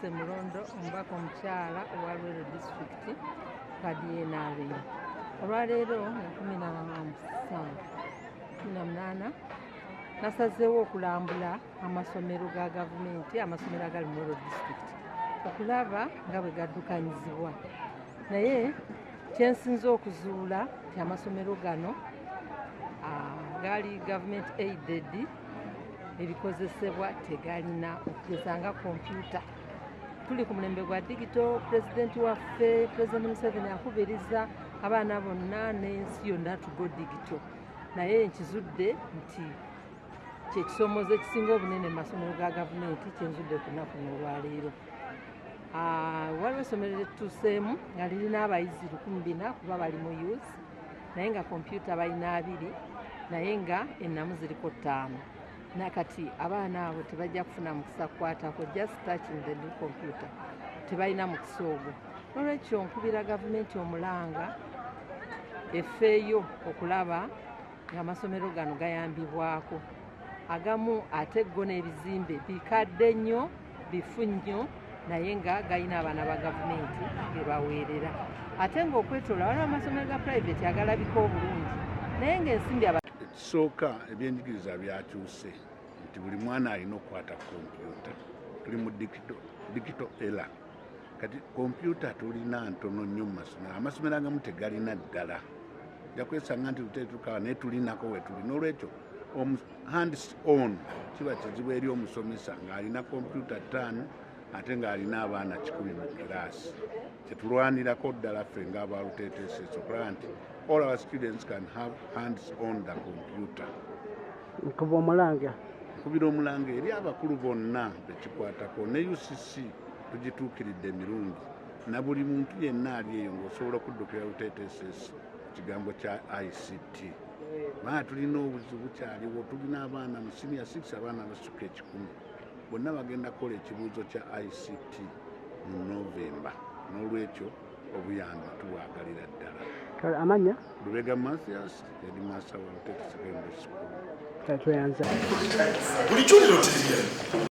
Mercy Mulondo, omubaka omukyala owa Luweero Disitulikiti, kadi NRM. Olwaleero nga 17 18 nasazeewo okulambula amasomero ga gavumenti, amasomero agali mu Luweero Disitulikiti, okulaba nga bwe gaddukanyizibwa. Naye kyensinze okuzuula nti amasomero gano gaali government aided, ebikozesebwa tegalina, okugeza nga kompyuta. Tuli ku mulembe gwa digital. Pulezidenti waffe, Pulezidenti Museveni, akubiriza abaana bonna n'ensi yonna to go digital, naye nkizudde nti kyekisomoozo ekisinga obunene mu masomero ga gavumenti kyenzudde ku lunaku n'olwaleero. Waliwo essomero lyetutuuseemu nga lirina abayizi 1400 kuba bali mu use, naye nga kompyuta balina abiri, naye nga ennamu ziriko ttaano. Nakati abaana abo tebajja kufuna mukisa kukwatako, just touching the new computer, tebalina mukisa ogwo. Nolwekyo nkubira gavumenti omulanga efeeyo okulaba ng'amasomero gano gayambibwako. Agamu ate go n'ebizimbe bikadde nnyo, bifu nnyo, naye nga galina abaana ba gavumenti ge baweerera, ate ng'okwetoola waliwo amasomero ga private agalabika obulungi, naye ng'ensimbi Ekisooka, ebyenjigiriza byakyuse nti buli mwana alina okukwata kompyuta. Tuli mu digital era. Kati kompyuta tulina ntono nnyo mu masomero. Amasomero agamu tegalina ddala. Nja kwesanga nti lutetukawa, naye tulinako wetuli. N'olwekyo hands on kiba kizibu eri omusomesa ng'alina kompyuta ttaano ate ng'alina abaana 100 mu kiraasi. Kyetulwanirako ddala ffe ng'aba Luteete SS okulaba nti all our students can have hands on the computer. Nkuba omulanga. Nkubira omulanga eri abakulu bonna bekikwatako, ne UCC tugituukiridde emirundi, na buli muntu yenna ali eyo ng'osobola okuddukira Luteete SS ku kigambo kya ICT. Baana tulina obuzibu kyaliwo, tulina abaana mu senior 6, abaana abasukka 100, bonna bagenda kukola ekibuuzo kya ICT mu Novemba. N'olwekyo obuyambi tubwagalira ddala. Kale, amannya? Lubega Mathias, headmaster wa Luteete Secondary School. Kale, tweyanza. Bulijjo lero terirya.